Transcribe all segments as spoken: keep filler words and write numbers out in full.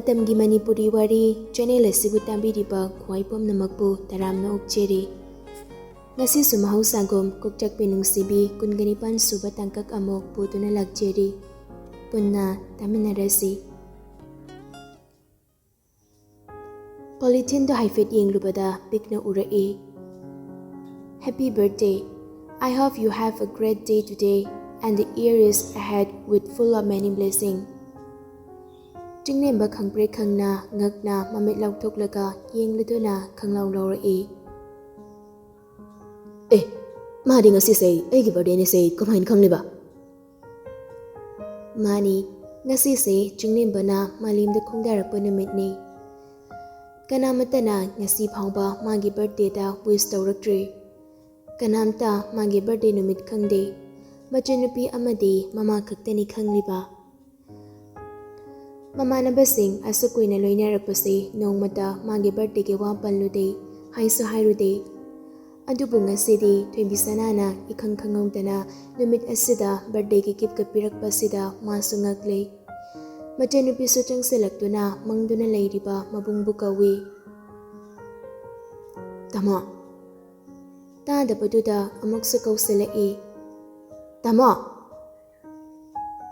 ꯃꯇꯝꯒꯤ ꯃꯅꯤꯄꯨꯔꯤ ꯋꯥꯔꯤ ꯆꯦꯅꯦꯜ ꯑꯁꯤꯕꯨ ꯇꯥꯕꯤꯔꯤꯕ ꯈ꯭ꯋꯥꯏ ꯄꯨꯝꯅꯃꯛꯄꯨ ꯇꯔꯥꯝꯅ ꯑꯣꯛꯆꯔꯤ꯫ ꯉꯁꯤꯁꯨ ꯃꯍꯧꯁꯥꯒꯨꯝ ꯀꯣꯛꯆꯥꯛꯄꯤ ꯅꯨꯡꯁꯤꯕꯤ ꯀꯨꯟꯒ ꯅꯤꯄꯥꯟ ꯁꯨꯕ ꯇꯥꯡꯀꯛ ꯑꯃꯨꯛ ꯄꯨꯗꯨꯅ ꯂꯥꯛꯆꯔꯤ꯫ ꯄꯨꯟꯅ ꯇꯥꯃꯤꯟꯅꯔꯁꯤ꯫ ꯄꯣꯂꯤꯊꯤꯟꯗꯣ ꯍꯥꯏꯐꯦꯠ ꯌꯦꯡꯂꯨꯕꯗ ꯄꯤꯛꯅ ꯎꯔꯛꯏ꯫ "Happy birthday. I hope you have a great day today and the year is ahead with full of many blessing." ꯆꯤꯡꯂꯦꯝꯕ ꯈꯪꯄ꯭ꯔꯦꯛ ꯈꯪꯅ ꯉꯛꯅ ꯃꯃꯤꯠ ꯂꯥꯎꯊꯣꯛꯂꯒ ꯌꯦꯡꯂꯨꯗꯨꯅ ꯈꯪꯂꯥꯎ ꯂꯥꯎꯔꯛꯏ꯫ "ꯑꯦ, ꯃꯥꯗꯤ ꯉꯁꯤꯁꯦ ꯑꯩꯒꯤ ꯕꯥꯔꯗꯦꯅꯦꯁꯦ ꯀꯃꯥꯏꯅ ꯈꯪꯂꯤꯕ?" ꯃꯥꯅꯤ, ꯉꯁꯤꯁꯦ ꯆꯤꯡꯂꯦꯝꯕꯅ ꯃꯥꯂꯦꯝꯗ ꯈꯣꯡꯗꯥꯔꯛꯄ ꯅꯨꯃꯤꯠꯅꯤ꯫ ꯀꯅꯥꯃꯠꯇꯅ ꯉꯁꯤ ꯐꯥꯎꯕ ꯃꯥꯒꯤ ꯕꯥꯔꯗꯦꯗ ꯋꯤꯁ ꯇꯧꯔꯛꯇ꯭ꯔꯤ꯫ ꯀꯅꯥꯝꯇ ꯃꯥꯒꯤ ꯕꯥꯔꯗꯦ ꯅꯨꯃꯤꯠ ꯈꯪꯗꯦ꯫ ꯃꯆꯟꯅꯨꯄꯤ ꯑꯃꯗꯤ ꯃꯃꯥ ꯈꯛꯇꯅꯤ ꯈꯪꯂꯤꯕ꯫ ꯃꯃꯥꯟꯅꯕꯁꯤꯡ ꯑꯁꯨꯛ ꯀꯨꯏꯅ ꯂꯣꯏꯅꯔꯛꯄꯁꯤ ꯅꯣꯡꯃꯇ ꯃꯥꯒꯤ ꯕꯥꯔꯗꯦꯒꯤ ꯋꯥ ꯄꯜꯂꯨꯗꯦ, ꯍꯥꯏꯁꯨ ꯍꯥꯏꯔꯨꯗꯦ꯫ ꯑꯗꯨꯕꯨ ꯉꯁꯤꯗꯤ ꯊꯣꯏꯕꯤꯁꯅꯥꯅ ꯏꯈꯪ ꯈꯪꯍꯧꯗꯅ ꯅꯨꯃꯤꯠ ꯑꯁꯤꯗ ꯕꯥꯔꯗꯦꯒꯤ ꯒꯤꯐꯀ ꯄꯤꯔꯛꯄꯁꯤꯗ ꯃꯥꯁꯨ ꯉꯛꯂꯦ꯫ ꯃꯆꯟꯅꯨꯄꯤꯁꯨ ꯆꯪꯁꯤꯜꯂꯛꯇꯨꯅ ꯃꯪꯗꯨꯅ ꯂꯩꯔꯤꯕ ꯃꯕꯨꯡꯕꯨ ꯀꯧꯏ꯫ "ꯇꯥꯃꯣ!" ꯇꯥꯗꯕꯗꯨꯗ ꯑꯃꯨꯛꯁꯨ ꯀꯧꯁꯤꯜꯂꯛꯏ꯫ "ꯇꯥꯃꯣ!"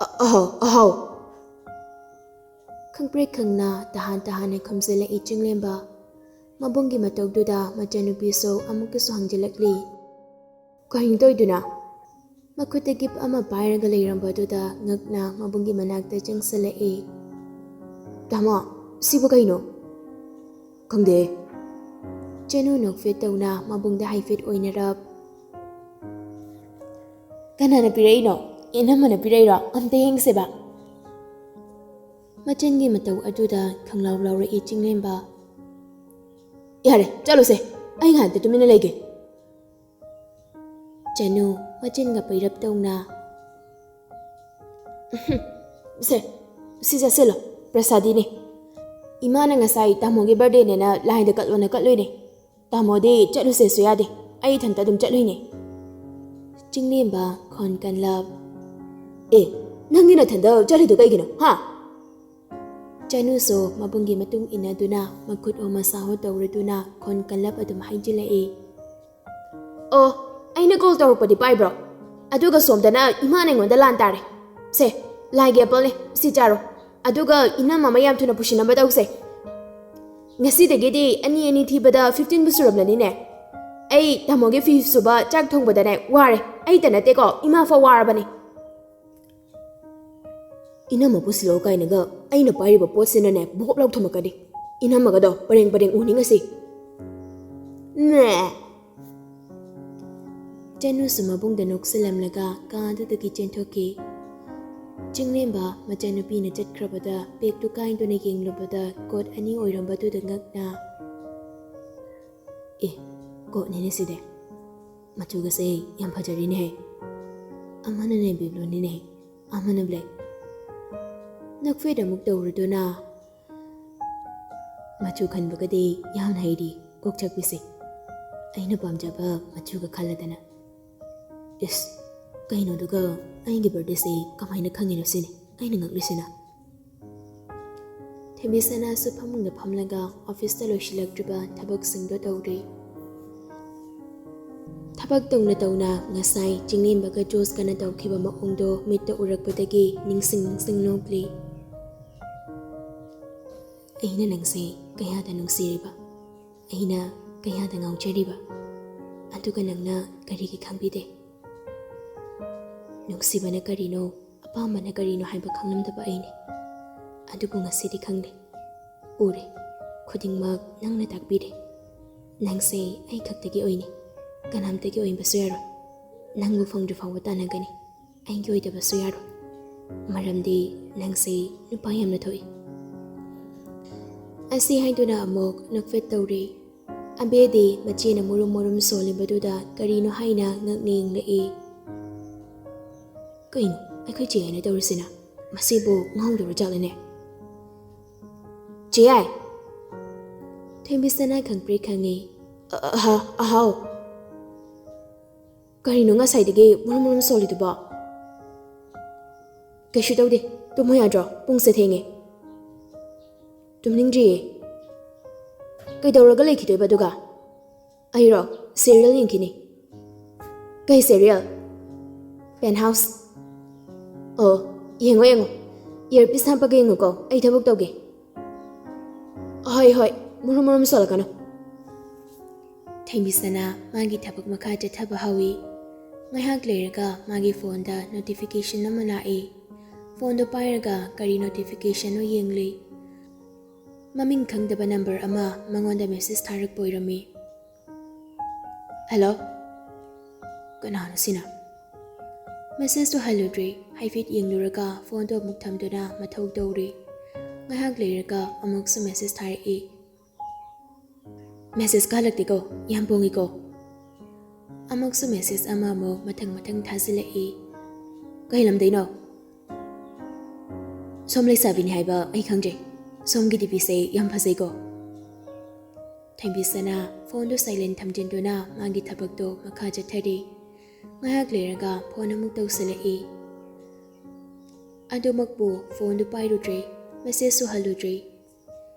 "ꯑ-, ꯑꯍꯥꯎ, ꯑꯍꯥꯎ!" ꯈꯪꯄ꯭ꯔꯦꯛ ꯈꯪꯅ ꯇꯍꯥꯟ ꯇꯍꯥꯟꯅ ꯈꯨꯝꯖꯤꯜꯂꯛꯏ ꯆꯤꯡꯂꯦꯝꯕ꯫ ꯃꯕꯨꯡꯒꯤ ꯃꯇꯧꯗꯨꯗ ꯃꯆꯟꯅꯨꯄꯤꯁꯨ ꯑꯃꯨꯛꯀꯁꯨ ꯍꯪꯖꯤꯜꯂꯛꯂꯤ꯫ "ꯀꯩꯅꯣ ꯇꯧꯔꯤꯗꯨꯅ?" ꯃꯈꯨꯠꯇ ꯒꯤꯐ ꯑꯃ ꯄꯥꯏꯔꯒ ꯂꯩꯔꯝꯕꯗꯨꯗ ꯉꯛꯅ ꯃꯕꯨꯡꯒꯤ ꯃꯅꯥꯛꯇ ꯆꯪꯁꯤꯜꯂꯛꯏ꯫ "ꯇꯥꯃꯣ, ꯁꯤꯕꯨ ꯀꯩꯅꯣ?" "ꯈꯪꯗꯦ꯫" ꯆꯅꯨ ꯅꯣꯛꯐꯦꯠ ꯇꯧꯅ ꯃꯕꯨꯡꯗ ꯍꯥꯏꯐꯦꯠ ꯑꯣꯏꯅꯔꯞ꯫ "ꯀꯅꯥꯅ ꯄꯤꯔꯛꯏꯅꯣ? ꯏꯅꯝꯃꯅ ꯄꯤꯔꯛꯏꯔꯣ? ꯑꯝꯇ ꯌꯦꯡꯁꯦꯕ꯫" ꯃꯆꯟꯒꯤ ꯃꯇꯧ ꯑꯗꯨꯗ ꯈꯪꯂꯥꯎ ꯂꯥꯎꯔꯛꯏ ꯆꯤꯡꯂꯦꯝꯕ꯫ "ꯌꯥꯔꯦ, ꯆꯠꯂꯣꯁꯦ꯫ ꯑꯩ ꯉꯥꯏꯍꯥꯛꯇ ꯇꯨꯃꯤꯟꯅ ꯂꯩꯒꯦ꯫" ꯆꯅꯨ ꯃꯆꯤꯟꯒ ꯄꯩꯔꯞ ꯇꯧꯅ꯫ "ꯁꯦ, ꯁꯤ ꯆꯥꯁꯤꯜꯂꯣ, ꯄ꯭ꯔꯁꯥꯗꯤꯅꯦ꯫ ꯏꯃꯥꯅ ꯉꯁꯥꯏ ꯇꯥꯃꯣꯒꯤ ꯕꯥꯔꯗꯦꯅꯦꯅ ꯂꯥꯏꯗ ꯀꯠꯂꯣꯅ ꯀꯠꯂꯨꯏꯅꯦ꯫ ꯇꯥꯃꯣꯗꯤ ꯆꯠꯂꯨꯁꯦꯁꯨ ꯌꯥꯗꯦ, ꯑꯩ ꯏꯊꯟꯇ ꯑꯗꯨꯝ ꯆꯠꯂꯨꯏꯅꯦ꯫" ꯆꯤꯡꯂꯦꯝꯕ ꯈꯣꯟ ꯀꯟꯂꯞ꯫ "ꯑꯦ, ꯅꯪꯗꯤ ꯅꯊꯟꯗ ꯆꯠꯂꯤꯗꯣ ꯀꯩꯒꯤꯅꯣ, ꯍꯥ?" ꯆꯅꯨꯁꯨ ꯃꯕꯨꯡꯒꯤ ꯃꯇꯨꯡ ꯏꯟꯅꯗꯨꯅ ꯃꯈꯨꯠ ꯍꯣ ꯃꯁꯥ ꯍꯣ ꯇꯧꯔꯗꯨꯅ ꯈꯣꯟ ꯀꯜꯂꯞ ꯑꯗꯨꯝ ꯍꯥꯏꯖꯤꯜꯂꯛꯏ꯫ ꯑꯣ, ꯑꯩꯅ ꯀꯣꯜ ꯇꯧꯔꯛꯄꯗꯤ ꯄꯥꯏꯕ꯭ꯔꯣ? ꯑꯗꯨꯒ ꯁꯣꯝꯗꯅ ꯏꯃꯥꯅ ꯑꯩꯉꯣꯟꯗ ꯂꯥꯟ ꯇꯥꯔꯦ꯫ ꯁꯦ, ꯂꯥꯏꯒꯤ ꯑꯦꯄꯜꯅꯦ, ꯁꯤ ꯆꯥꯔꯣ꯫ ꯑꯗꯨꯒ ꯏꯅꯝꯃ ꯑꯃ ꯌꯥꯝ ꯊꯨꯅ ꯄꯨꯁꯤꯟꯅꯕ ꯇꯧꯁꯦ꯫ ꯉꯁꯤꯗꯒꯤꯗꯤ ꯑꯅꯤ ꯑꯅꯤ ꯊꯤꯕꯗ ꯐꯤꯐꯇꯤꯟꯕꯨ ꯁꯨꯔꯝꯂꯅꯤꯅꯦ꯫ ꯑꯩ ꯇꯥꯃꯣꯒꯤ ꯐꯤ ꯁꯨꯕ, ꯆꯥꯛ ꯊꯣꯡꯕꯗꯅꯦ ꯋꯥꯔꯦ꯫ ꯑꯩꯇ ꯅꯠꯇꯦꯀꯣ, ꯏꯃꯥ ꯐꯥꯎ ꯋꯥꯔꯕꯅꯦ꯫ ꯏꯅꯝꯃ ꯄꯨꯁꯤꯜꯂꯛꯑꯣ ꯀꯥꯏꯅꯒ ꯑꯩꯅ ꯄꯥꯏꯔꯤꯕ ꯄꯣꯠꯁꯤꯅꯅꯦ ꯚꯣꯞ ꯂꯥꯎ ꯊꯝꯃꯛꯀꯅꯤ꯫ ꯏꯅꯝꯃꯒꯗꯣ ꯄꯔꯦꯡ ꯄꯔꯦꯡ ꯎꯅꯤꯡꯉꯁꯤ꯫ ꯅꯦ꯫ ꯆꯅꯨꯁꯨ ꯃꯕꯨꯡꯗ ꯅꯣꯛꯁꯤꯜꯂꯝꯂꯒ ꯀꯥꯗꯨꯗꯒꯤ ꯆꯦꯟꯊꯣꯛꯈꯤ꯫ ꯆꯤꯡꯂꯦꯝꯕ ꯃꯆꯥꯅꯨꯄꯤꯅ ꯆꯠꯈ꯭ꯔꯕꯗ ꯕꯦꯒꯇꯨ ꯀꯥꯏꯗꯨꯅ ꯌꯦꯡꯂꯨꯕꯗ ꯀꯣꯠ ꯑꯅꯤ ꯑꯣꯏꯔꯝꯕꯗꯨꯗ ꯉꯛꯅ, "ꯑꯦ, ꯀꯣꯠꯅꯤꯅꯦ ꯁꯤꯗꯤ꯫ ꯃꯆꯨꯒꯁꯦ ꯌꯥꯝ ꯐꯖꯔꯤꯅꯦꯍꯦ꯫ ꯑꯃꯅ ꯅꯦꯚꯤ ꯕ꯭ꯂꯨꯅꯤꯅꯦ, ꯑꯃꯅ ꯕ꯭ꯂꯦꯛ꯫ ꯅꯛꯐꯦꯠ ꯑꯃꯨꯛ ꯇꯧꯔꯨꯗꯨꯅ ꯃꯆꯨ ꯈꯟꯕꯒꯗꯤ ꯌꯥꯝꯅ ꯍꯩꯔꯤ ꯀꯣꯛꯆꯛꯄꯤꯁꯦ꯫ ꯑꯩꯅ ꯄꯥꯝꯖꯕ ꯃꯆꯨꯒ ꯈꯜꯂꯗꯅ꯫ ꯏꯁ, ꯀꯩꯅꯣꯗꯨꯒ ꯑꯩꯒꯤ ꯕꯥꯔꯗꯦꯁꯦ ꯀꯃꯥꯏꯅ ꯈꯪꯉꯤꯅꯣ ꯁꯤꯅꯤ ꯑꯩꯅ ꯉꯛꯂꯤꯁꯤꯅ?" ꯊꯣꯏꯕꯤꯁꯅꯥꯁꯨ ꯐꯃꯨꯡꯗ ꯐꯝꯂꯒ ꯑꯣꯐꯤꯁꯇ ꯂꯣꯏꯁꯤꯜꯂꯛꯇ꯭ꯔꯤꯕ ꯊꯕꯛꯁꯤꯡꯗꯣ ꯇꯧꯔꯤ꯫ ꯊꯕꯛ ꯇꯧꯅ ꯇꯧꯅ ꯉꯁꯥꯏ ꯆꯤꯡꯂꯦꯝꯕꯒ ꯖꯣꯁꯀꯅ ꯇꯧꯈꯤꯕ ꯃꯑꯣꯡꯗꯣ ꯃꯤꯠꯇ ꯎꯔꯛꯄꯗꯒꯤ ꯅꯤꯡꯁꯤꯡ ꯅꯤꯡꯁꯤꯡ ꯅꯣꯛꯂꯤ꯫ ꯑꯩꯅ ꯅꯪꯁꯦ ꯀꯌꯥꯗ ꯅꯨꯡꯁꯤꯔꯤꯕ, ꯑꯩꯅ ꯀꯌꯥꯗ ꯉꯥꯎꯖꯔꯤꯕ, ꯑꯗꯨꯒ ꯅꯪꯅ ꯀꯔꯤꯒꯤ ꯈꯪꯕꯤꯗꯦ? ꯅꯨꯡꯁꯤꯕꯅ ꯀꯔꯤꯅꯣ, ꯑꯄꯥꯝꯕꯅ ꯀꯔꯤꯅꯣ ꯍꯥꯏꯕ ꯈꯪꯂꯝꯗꯕ ꯑꯩꯅꯤ꯫ ꯑꯗꯨꯕꯨ ꯉꯁꯤꯗꯤ ꯈꯪꯂꯦ, ꯎꯔꯦ, ꯈꯨꯗꯤꯡꯃꯛ ꯅꯪꯅ ꯇꯥꯛꯄꯤꯔꯦ꯫ ꯅꯪꯁꯦ ꯑꯩ ꯈꯛꯇꯒꯤ ꯑꯣꯏꯅꯤ, ꯀꯅꯥꯝꯇꯒꯤ ꯑꯣꯏꯕꯁꯨ ꯌꯥꯔꯣꯏ꯫ ꯅꯪꯕꯨ ꯐꯪꯗ꯭ꯔꯤ ꯐꯥꯎꯕ ꯇꯥꯟꯅꯒꯅꯤ, ꯑꯩꯒꯤ ꯑꯣꯏꯗꯕꯁꯨ ꯌꯥꯔꯣꯏ꯫ ꯃꯔꯝꯗꯤ ꯅꯪꯁꯦ ꯅꯨꯄꯥ ꯌꯥꯝꯅ ꯊꯣꯛꯏ꯫ ꯑꯁꯤ ꯍꯥꯏꯗꯨꯅ ꯑꯃꯨꯛ ꯅꯣꯛꯐꯦꯠ ꯇꯧꯔꯤ꯫ ꯑꯕꯦꯗꯤ ꯃꯆꯦꯅ ꯃꯨꯔꯨꯝ ꯃꯨꯔꯨꯝ ꯁꯣꯜꯂꯤꯕꯗꯨꯗ ꯀꯔꯤꯅꯣ ꯍꯥꯏꯅ ꯉꯛꯅ ꯌꯦꯡꯂꯛꯏ꯫ ꯀꯩꯅꯣ ꯑꯩꯈꯣꯏ ꯆꯦ ꯌꯥꯏꯅ ꯇꯧꯔꯤꯁꯤꯅ? ꯃꯁꯤꯕꯨ ꯉꯥꯎꯗꯧꯔ ꯖꯥꯠꯂꯅꯦ? ꯆꯦ ꯌꯥꯏ! ꯊꯣꯏꯕꯤꯁꯅꯥ ꯈꯪꯄ꯭ꯔꯦꯛ ꯈꯪꯉꯤ꯫ "ꯑ-, ꯑ-, ꯑꯍꯥ-, ꯑꯍꯥꯎ!" "ꯀꯔꯤꯅꯣ ꯉꯁꯥꯏꯗꯒꯤ ꯃꯨꯔꯨꯝ ꯃꯨꯔꯨꯝ ꯁꯣꯜꯂꯤꯗꯨꯕꯣ?" "ꯀꯩꯁꯨ ꯇꯧꯗꯦ, ꯇꯨꯝꯃꯣ ꯌꯥꯗ꯭ꯔꯣ? ꯄꯨꯡꯁꯦ ꯊꯦꯡꯉꯦ꯫" ꯇꯨꯝꯅꯤꯡꯗ꯭ꯔꯤꯌꯦ꯫ ꯀꯩꯗꯧꯔꯒ ꯂꯩꯈꯤꯗꯣꯏꯕ ꯑꯗꯨꯒ? ꯑꯩꯔꯣ? ꯁꯦꯔꯤꯌꯦꯜ ꯌꯦꯡꯈꯤꯅꯤ꯫ ꯀꯩ ꯁꯦꯔꯤꯌꯦꯜ? Pen house. ꯑꯣ, ꯌꯦꯡꯉꯣ ꯌꯦꯡꯉꯣ꯫ ꯏꯌꯔꯄꯤꯁ ꯍꯥꯞꯄꯒ ꯌꯦꯡꯉꯨꯀꯣ, ꯑꯩ ꯊꯕꯛ ꯇꯧꯒꯦ꯫ ꯍꯣꯏ ꯍꯣꯏ, ꯃꯨꯔꯨꯝ ꯃꯨꯔꯨꯝ ꯁꯣꯜꯂꯛꯀꯅꯨ꯫ ꯊꯦꯝꯕꯤꯁꯅꯥ ꯃꯥꯒꯤ ꯊꯕꯛ ꯃꯈꯥ ꯆꯠꯊꯕ ꯍꯧꯏ꯫ ꯉꯥꯏꯍꯥꯛ ꯂꯩꯔꯒ ꯃꯥꯒꯤ ꯐꯣꯟꯗ ꯅꯣꯇꯤꯐꯤꯀꯦꯁꯟ ꯑꯃ ꯂꯥꯛꯏ꯫ ꯐꯣꯟꯗꯣ ꯄꯥꯏꯔꯒ ꯀꯔꯤ ꯅꯣꯇꯤꯐꯤꯀꯦꯁꯟꯅꯣ ꯌꯦꯡꯂꯨꯏ꯫ ꯃꯃꯤꯡ ꯈꯪꯗꯕ ꯅꯝꯕꯔ ꯑꯃ ꯃꯉꯣꯟꯗ ꯃꯦꯁꯦꯖ ꯊꯥꯔꯛꯄ ꯑꯣꯏꯔꯝꯃꯤ꯫ "ꯍꯜꯂꯣ? ꯀꯅꯥꯅꯣ ꯁꯤꯅ?" ꯃꯦꯁꯦꯖꯇꯨ ꯍꯜꯂꯨꯗ꯭ꯔꯦ꯫ ꯍꯥꯏꯐꯦꯠ ꯌꯦꯡꯂꯨꯔꯒ ꯐꯣꯟꯗꯣ ꯑꯃꯨꯛ ꯊꯝꯗꯨꯅ ꯃꯊꯧ ꯇꯧꯔꯤ꯫ ꯉꯥꯏꯍꯥꯛ ꯂꯩꯔꯒ ꯑꯃꯨꯛꯁꯨ ꯃꯦꯁꯦꯖ ꯊꯥꯔꯛꯏ꯫ "ꯃꯦꯁꯦꯖ ꯀꯥ ꯍꯜꯂꯛꯇꯦꯀꯣ, ꯌꯥꯝ ꯄꯣꯡꯉꯤꯀꯣ"꯫ ꯑꯃꯨꯛꯁꯨ ꯃꯦꯁꯦꯖ ꯑꯃꯃꯨꯛ ꯃꯊꯪ ꯃꯊꯪ ꯊꯥꯖꯤꯜꯂꯛꯏ꯫ "ꯀꯩ ꯂꯝꯗꯩꯅꯣ?" "ꯁꯣꯝ ꯂꯩꯁꯥꯕꯤꯅꯤ ꯍꯥꯏꯕ ꯑꯩ ꯈꯪꯖꯩ꯫ ꯁꯣꯝꯒꯤ ꯗꯤ ꯄꯤꯁꯦ ꯌꯥꯝ ꯐꯖꯩꯀꯣ"꯫ ꯊꯦꯝꯕꯤꯁꯅꯥ ꯐꯣꯟꯗꯨ ꯁꯥꯏꯂꯦꯟ ꯊꯝꯖꯤꯟꯗꯨꯅ ꯃꯥꯒꯤ ꯊꯕꯛꯇꯨ ꯃꯈꯥ ꯆꯠꯊꯔꯤ꯫ ꯉꯥꯏꯍꯥꯛ ꯂꯩꯔꯒ ꯐꯣꯟ ꯑꯃꯨꯛ ꯇꯧꯁꯤꯜꯂꯛꯏ꯫ ꯑꯗꯨꯃꯛꯄꯨ ꯐꯣꯟꯗꯨ ꯄꯥꯏꯔꯨꯗ꯭ꯔꯦ, ꯃꯦꯁꯦꯖꯁꯨ ꯍꯜꯂꯨꯗ꯭ꯔꯦ꯫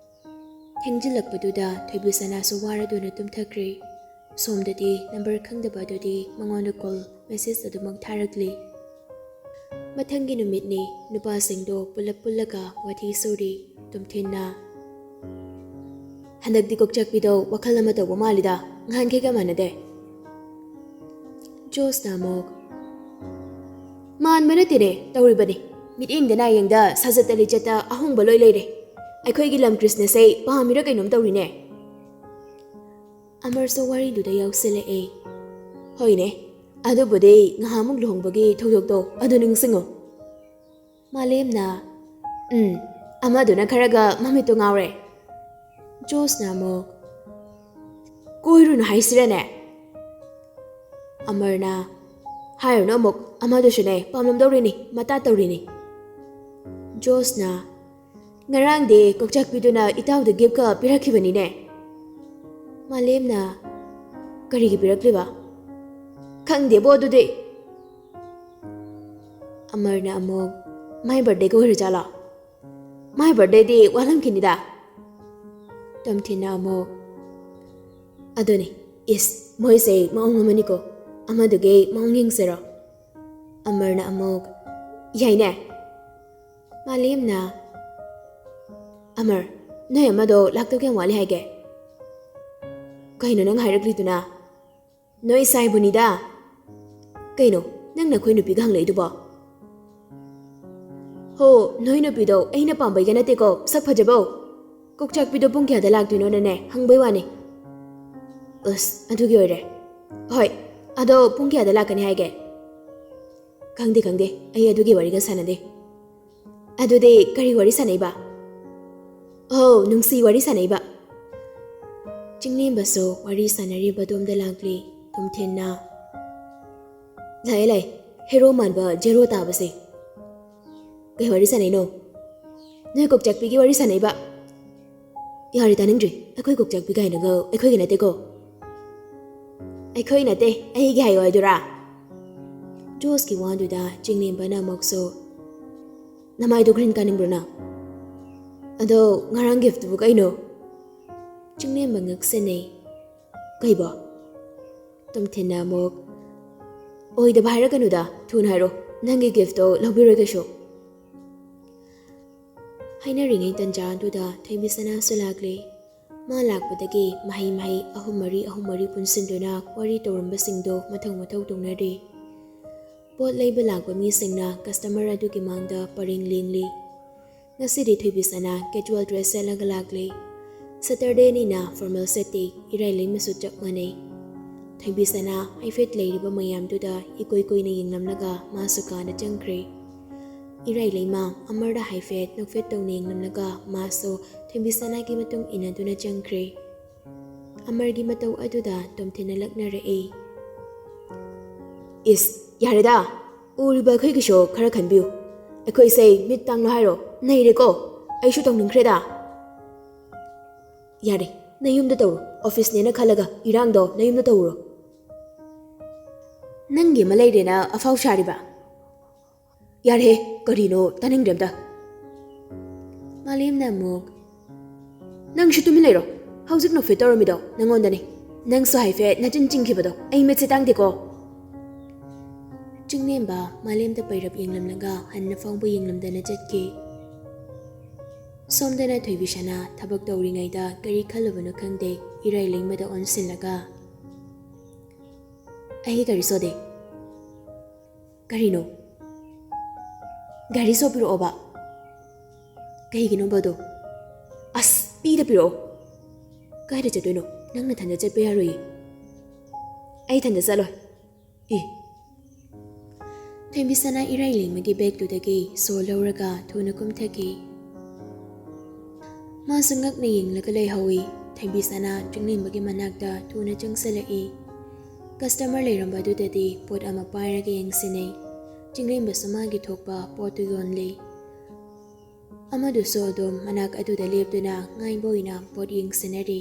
ꯊꯦꯡꯖꯤꯜꯂꯛꯄꯗꯨꯗ ꯊꯣꯏꯕꯤꯁꯅꯥꯁꯨ ꯋꯥꯔꯗꯨꯅ ꯇꯨꯝꯊꯈ꯭ꯔꯦ꯫ ꯁꯣꯝꯗꯗꯤ ꯅꯝꯕꯔ ꯈꯪꯗꯕ ꯑꯗꯨꯗꯤ ꯃꯉꯣꯟꯗ ꯀꯣꯜ, ꯃꯦꯁꯦꯖ ꯑꯗꯨꯃꯛ ꯊꯥꯔꯛꯂꯤ꯫ ꯃꯊꯪꯒꯤ ꯅꯨꯃꯤꯠꯅꯤ꯫ ꯅꯨꯄꯥꯁꯤꯡꯗꯣ ꯄꯨꯂꯞ ꯄꯨꯜꯂꯒ ꯋꯥꯊꯤ ꯁꯨꯔꯤ꯫ ꯇꯨꯝꯊꯤꯟꯅ, "ꯍꯟꯗꯛꯇꯤ ꯀꯣꯛꯆꯥꯛꯄꯤꯗꯣ ꯋꯥꯈꯜ ꯑꯃ ꯇꯧꯕ ꯃꯥꯜꯂꯤꯗ, ꯅꯍꯥꯟꯈꯩꯒ ꯃꯥꯟꯅꯗꯦ"꯫ ꯖꯣꯁꯅ ꯑꯃꯨꯛ, "ꯃꯥꯟꯕ ꯅꯠꯇꯦꯅꯦ, ꯇꯧꯔꯤꯕꯅꯤ꯫ ꯃꯤꯠꯌꯦꯡꯗ ꯅꯥꯌꯦꯡꯗ, ꯁꯥꯖꯠꯇ ꯂꯤꯆꯠꯇ ꯑꯍꯣꯡꯕ ꯂꯣꯏ ꯂꯩꯔꯦ꯫ ꯑꯩꯈꯣꯏꯒꯤ ꯂꯝ ꯀ꯭ꯔꯤꯁꯅꯁꯦ ꯄꯥꯝꯃꯤꯔ ꯀꯩꯅꯣꯝ ꯇꯧꯔꯤꯅꯦ"꯫ ꯑꯃꯔꯁꯨ ꯋꯥꯔꯤꯗꯨꯗ ꯌꯥꯎꯁꯤꯜꯂꯛꯑꯦ꯫ "ꯍꯣꯏꯅꯦ, ꯑꯗꯨꯕꯨꯗꯤ ꯉꯍꯥꯟꯃꯨꯛ ꯂꯨꯍꯣꯡꯕꯒꯤ ꯊꯧꯗꯣꯛꯇꯣ ꯑꯗꯨ ꯅꯤꯡꯁꯤꯡꯉꯨ"꯫ ꯃꯥꯂꯦꯝꯅ, "ꯎꯝ, ꯑꯃꯗꯨꯅ ꯈꯔꯒ ꯃꯃꯤꯠꯇꯨ ꯉꯥꯎꯔꯦ"꯫ ꯖꯣꯁꯅ ꯑꯃꯨꯛ, "ꯀꯣꯏꯔꯨꯅꯨ ꯍꯥꯏꯁꯤꯔꯅꯦ"꯫ ꯑꯃꯔꯅ, "ꯍꯥꯏꯔꯨꯅꯨ ꯑꯃꯨꯛ, ꯑꯃꯗꯨꯁꯨꯅꯦ ꯄꯥꯝꯂꯝꯗꯧꯔꯤꯅꯤ, ꯃꯇꯥ ꯇꯧꯔꯤꯅꯤ"꯫ ꯖꯣꯁꯅ, "ꯉꯔꯥꯡꯗꯤ ꯀꯣꯛꯆꯥꯛꯄꯤꯗꯨꯅ ꯏꯇꯥꯎꯗ ꯒꯤꯐꯀ ꯄꯤꯔꯛꯈꯤꯕꯅꯤꯅꯦ"꯫ ꯃꯥꯂꯦꯝꯅ, "ꯀꯔꯤꯒꯤ ꯄꯤꯔꯛꯂꯤꯕ? ꯈꯪꯗꯦꯕꯣ ꯑꯗꯨꯗꯤ"꯫ ꯑꯃꯔꯅ ꯑꯃꯨꯛ, "ꯃꯥꯏ ꯕꯥꯔꯗꯦꯒ ꯑꯣꯏꯔꯖꯥꯠꯂꯣ? ꯃꯥꯏ ꯕꯥꯔꯗꯦꯗꯤ ꯋꯥꯠꯂꯝꯈꯤꯅꯤꯗ"꯫ ꯇꯣꯝꯊꯤꯟꯅ ꯑꯃꯨꯛ, "ꯑꯗꯨꯅꯤ, ꯏꯁ, ꯃꯣꯏꯁꯦ ꯃꯑꯣꯡ ꯑꯃꯅꯤꯀꯣ, ꯑꯃꯗꯨꯒꯤ ꯃꯑꯣꯡ ꯌꯦꯡꯁꯤꯔꯣ?" ꯑꯃꯔꯅ ꯑꯃꯨꯛ, "ꯌꯥꯏꯅꯦ꯫" ꯃꯥꯂꯦꯝꯅ, "ꯑꯃꯔ, ꯅꯣꯏ ꯑꯃꯗꯣ ꯂꯥꯛꯇꯧ ꯀꯌꯥꯝ ꯋꯥꯠꯂꯤ ꯍꯥꯏꯒꯦ?" "ꯀꯩꯅꯣ ꯅꯪ ꯍꯥꯏꯔꯛꯂꯤꯗꯨꯅ?" "ꯅꯣꯏ ꯁꯥꯏꯕꯨꯅꯤꯗ꯫" "ꯀꯩꯅꯣ, ꯅꯪ ꯅꯈꯣꯏ ꯅꯨꯄꯤꯒ ꯍꯪꯂꯛꯏꯗꯨꯕꯣ?" "ꯍꯣ, ꯅꯣꯏ ꯅꯨꯄꯤꯗꯣ ꯑꯩꯅ ꯄꯥꯝꯕꯩꯒ ꯅꯠꯇꯦꯀꯣ, ꯁꯛ ꯐꯖꯕꯧ꯫ ꯀꯣꯛꯆꯥꯛꯄꯤꯗꯣ ꯄꯨꯡ ꯀꯌꯥꯗ ꯂꯥꯛꯇꯣꯏꯅꯣꯅꯅꯦ ꯍꯪꯕꯩ ꯋꯥꯅꯤ꯫" "ꯑꯁ, ꯑꯗꯨꯒꯤ ꯑꯣꯏꯔꯦ꯫ ꯍꯣꯏ, ꯑꯗꯣ ꯄꯨꯡ ꯀꯌꯥꯗ ꯂꯥꯛꯀꯅꯤ ꯍꯥꯏꯒꯦ?" "ꯈꯪꯗꯦ, ꯈꯪꯗꯦ, ꯑꯩ ꯑꯗꯨꯒꯤ ꯋꯥꯔꯤꯒ ꯁꯥꯟꯅꯗꯦ꯫" "ꯑꯗꯨꯗꯤ ꯀꯔꯤ ꯋꯥꯔꯤ ꯁꯥꯟꯅꯩꯕ?" "ꯑꯧ, ꯅꯨꯡꯁꯤ ꯋꯥꯔꯤ ꯁꯥꯟꯅꯩꯕ꯫" ꯆꯤꯡꯂꯦꯝꯕꯁꯨ ꯋꯥꯔꯤ ꯁꯥꯟꯅꯔꯤꯕꯗꯣꯝꯗ ꯂꯥꯛꯂꯤ꯫ ꯇꯣꯝꯊꯤꯟꯅ, "ꯂꯥꯛꯑꯦ, ꯂꯥꯛꯑꯦ, ꯍꯦꯔꯣ ꯃꯥꯟꯕ ꯖꯦꯔꯣ ꯇꯥꯕꯁꯦ꯫ ꯀꯩ ꯋꯥꯔꯤ ꯁꯥꯟꯅꯩꯅꯣ?" "ꯅꯣꯏ ꯀꯣꯛꯆꯥꯛꯄꯤꯒꯤ ꯋꯥꯔꯤ ꯁꯥꯟꯅꯩꯕ꯫" "ꯌꯥꯔꯦ, ꯇꯥꯅꯤꯡꯗ꯭ꯔꯤ꯫ ꯑꯩꯈꯣꯏ ꯀꯣꯛꯆꯥꯛꯄꯤ ꯀꯥꯏꯅꯒ ꯑꯩꯈꯣꯏꯒꯤ ꯅꯠꯇꯦꯀꯣ꯫" "ꯑꯩꯈꯣꯏ ꯅꯠꯇꯦ, ꯑꯩꯒꯤ ꯍꯥꯏꯌꯣ ꯍꯥꯏꯗꯨꯔꯥ?" ꯖꯣꯁꯀꯤ ꯋꯥꯗꯨꯗ ꯆꯤꯡꯂꯦꯝꯕꯅ ꯑꯃꯨꯛꯁꯨ, "ꯅꯃꯥꯏꯗꯣ ꯒ꯭ꯔꯤꯟ ꯀꯥꯅꯤꯡꯕ꯭ꯔꯣ ꯅꯪ? ꯑꯗꯣ ꯉꯔꯥꯡ ꯒꯤꯐꯇꯨꯕꯨ ꯀꯩꯅꯣ?" ꯆꯤꯡꯂꯦꯝꯕ ꯉꯛꯁꯟꯅꯩ꯫ "ꯀꯩꯕꯣ?" ꯇꯣꯝꯊꯤꯟꯅ ꯑꯃꯨꯛ, "ꯑꯣꯏꯗꯕ ꯍꯥꯏꯔꯛꯀꯅꯨꯗ, ꯊꯨꯅ ꯍꯥꯏꯔꯣ꯫ ꯅꯪꯒꯤ ꯒꯤꯐꯇꯣ ꯂꯧꯕꯤꯔꯣꯏ ꯀꯩꯁꯨ꯫" ꯍꯥꯏꯅꯔꯤꯉꯩ ꯇꯟꯖꯥ ꯑꯗꯨꯗ ꯊꯣꯏꯕꯤꯁꯅꯥꯁꯨ ꯂꯥꯛꯂꯦ꯫ ꯃꯥ ꯂꯥꯛꯄꯗꯒꯤ ꯃꯍꯩ ꯃꯍꯩ ꯑꯍꯨꯝ ꯃꯔꯤ, ꯑꯍꯨꯝ ꯃꯔꯤ ꯄꯨꯟꯁꯤꯟꯗꯨꯅ ꯋꯥꯔꯤ ꯇꯧꯔꯝꯕꯁꯤꯡꯗꯣ ꯃꯊꯧ ꯃꯊꯧ ꯇꯧꯅꯔꯤ꯫ ꯄꯣꯠ ꯂꯩꯕ ꯂꯥꯛꯄ ꯃꯤꯁꯤꯡꯅ ꯀꯁꯇꯃꯔ ꯑꯗꯨꯒꯤ ꯃꯥꯡꯗ ꯄꯔꯦꯡ ꯂꯦꯡꯂꯤ꯫ ꯉꯁꯤꯗꯤ ꯊꯣꯏꯕꯤꯁꯅꯥ ꯀꯦꯖꯨꯋꯦꯜ ꯗ꯭ꯔꯦꯁ ꯁꯦꯠꯂꯒ ꯂꯥꯛꯂꯦ꯫ ꯁꯇꯔꯗꯦꯅꯤꯅ ꯐꯣꯔꯃꯦꯜ ꯁꯦꯠꯇꯦ, ꯏꯔꯥꯏ ꯂꯩꯃꯁꯨ ꯆꯞ ꯃꯥꯟꯅꯩ꯫ ꯊꯣꯏꯕꯤꯁꯅꯥ ꯍꯥꯏꯐꯦꯠ ꯂꯩꯔꯤꯕ ꯃꯌꯥꯝꯗꯨꯗ ꯏꯀꯣꯏ ꯀꯣꯏꯅ ꯌꯦꯡꯂꯝꯂꯒ ꯃꯥꯁꯨ ꯀꯥꯗ ꯆꯪꯈ꯭ꯔꯦ꯫ ꯏꯔꯥꯏ ꯂꯩꯃ ꯑꯃꯔꯗ ꯍꯥꯏꯐꯦꯠ ꯅꯣꯛꯐꯦꯠ ꯇꯧꯅ ꯌꯦꯡꯂꯝꯂꯒ ꯃꯥꯁꯨ ꯊꯣꯏꯕꯤꯁꯅꯥꯒꯤ ꯃꯇꯨꯡ ꯏꯟꯅꯗꯨꯅ ꯆꯪꯈ꯭ꯔꯦ꯫ ꯑꯃꯔꯒꯤ ꯃꯇꯧ ꯑꯗꯨꯗ ꯇꯣꯝꯊꯤꯟꯅ ꯂꯛꯅꯔꯛꯏ꯫ "ꯏꯁ, ꯌꯥꯔꯦꯗ, ꯎꯔꯤꯕ ꯑꯩꯈꯣꯏꯒꯤꯁꯨ ꯈꯔ ꯈꯟꯕꯤꯌꯨ꯫ ꯑꯩꯈꯣꯏꯁꯦ ꯃꯤꯠ ꯇꯥꯡꯅ ꯍꯥꯏꯔꯣ? ꯅꯩꯔꯦꯀꯣ? ꯑꯩꯁꯨ ꯇꯧꯅꯤꯡꯈ꯭ꯔꯦꯗ꯫" "ꯌꯥꯔꯦ, ꯅꯌꯨꯝꯗ ꯇꯧꯔꯣ꯫ ꯑꯣꯐꯤꯁꯅꯦꯅ ꯈꯜꯂꯒ ꯏꯔꯥꯡꯗꯣ ꯅꯌꯨꯝꯗ ꯇꯧꯔꯣ꯫" "ꯅꯪꯒꯤ ꯑꯃ ꯂꯩꯔꯦꯅ ꯑꯐꯥꯎ ꯁꯥꯔꯤꯕ?" "ꯌꯥꯔꯦꯍꯦ, ꯀꯔꯤꯅꯣ ꯇꯥꯅꯤꯡꯗ꯭ꯔꯦ ꯑꯝꯇ꯫" ꯃꯥꯂꯦꯝꯅ ꯑꯃꯨꯛ, "ꯅꯪꯁꯨ ꯇꯨꯃꯤꯟ ꯂꯩꯔꯣ꯫ ꯍꯧꯖꯤꯛ ꯅꯣꯛꯐꯦꯠ ꯇꯧꯔꯝꯃꯤꯗꯣ ꯅꯪꯉꯣꯟꯗꯅꯤ꯫ ꯅꯪꯁꯨ ꯍꯥꯏꯐꯦꯠ ꯅꯆꯤꯟ ꯆꯤꯡꯈꯤꯕꯗꯣ ꯑꯩ ꯃꯤꯠꯁꯦ ꯇꯥꯡꯗꯦꯀꯣ"꯫ ꯆꯤꯡꯂꯦꯝꯕ ꯃꯥꯂꯦꯝꯗ ꯄꯩꯔꯞ ꯌꯦꯡꯂꯝꯂꯒ ꯍꯟꯅ ꯐꯥꯎꯕ ꯌꯦꯡꯂꯝꯗꯅ ꯆꯠꯈꯤ꯫ ꯁꯣꯝꯗꯅ ꯊꯣꯏꯕꯤꯁꯅꯥ ꯊꯕꯛ ꯇꯧꯔꯤꯉꯩꯗ ꯀꯔꯤ ꯈꯜꯂꯨꯕꯅꯣ ꯈꯪꯗꯦ, ꯏꯔꯥꯏ ꯂꯩꯃꯗ ꯑꯣꯟꯁꯤꯜꯂꯒ, "ꯑꯩꯒꯤ ꯒꯥꯔꯤ ꯁꯣꯗꯦ"꯫ "ꯀꯔꯤꯅꯣ?" "ꯒꯥꯔꯤ ꯁꯣ ꯄꯤꯔꯛꯑꯣꯕ"꯫ "ꯀꯩꯒꯤꯅꯣꯕ ꯑꯗꯣ?" "ꯑꯁ, ꯄꯤꯗ ꯄꯤꯔꯛꯑꯣ"꯫ "ꯀꯥꯏꯗ ꯆꯠꯇꯣꯏꯅꯣ? ꯅꯪ ꯅꯊꯟꯗ ꯆꯠꯄ ꯌꯥꯔꯣꯏꯌꯦ"꯫ "ꯑꯩ ꯏꯊꯟꯗ ꯆꯠꯂꯣꯏ"꯫ "ꯏ"꯫ ꯊꯣꯏꯕꯤꯁꯅꯥ ꯏꯔꯥꯏ ꯂꯩꯃꯒꯤ ꯕꯦꯒꯇꯨꯗꯒꯤ ꯁꯣ ꯂꯧꯔꯒ ꯊꯨꯅ ꯀꯨꯝꯊꯈꯤ꯫ ꯃꯥꯁꯨ ꯉꯛꯅ ꯌꯦꯡꯂꯒ ꯂꯩꯍꯧꯏ꯫ ꯊꯣꯏꯕꯤꯁꯅꯥ ꯆꯤꯡꯂꯦꯝꯕꯒꯤ ꯃꯅꯥꯛꯇ ꯊꯨꯅ ꯆꯪꯁꯤꯜꯂꯛꯏ꯫ ꯀꯁꯇꯃꯔ ꯂꯩꯔꯝꯕꯗꯨꯗꯗꯤ ꯄꯣꯠ ꯑꯃ ꯄꯥꯏꯔꯒ ꯌꯦꯡꯁꯤꯟꯅꯩ꯫ ꯆꯤꯡꯂꯦꯝꯕꯁꯨ ꯃꯥꯒꯤ ꯊꯣꯛꯄ ꯄꯣꯠꯇꯨ ꯌꯣꯟꯂꯤ꯫ ꯑꯃꯗꯨꯁꯨ ꯑꯗꯨꯝ ꯃꯅꯥꯛ ꯑꯗꯨꯗ ꯂꯦꯞꯇꯨꯅ ꯉꯥꯏꯕ ꯑꯣꯏꯅ ꯄꯣꯠ ꯌꯦꯡꯁꯤꯟꯅꯔꯤ꯫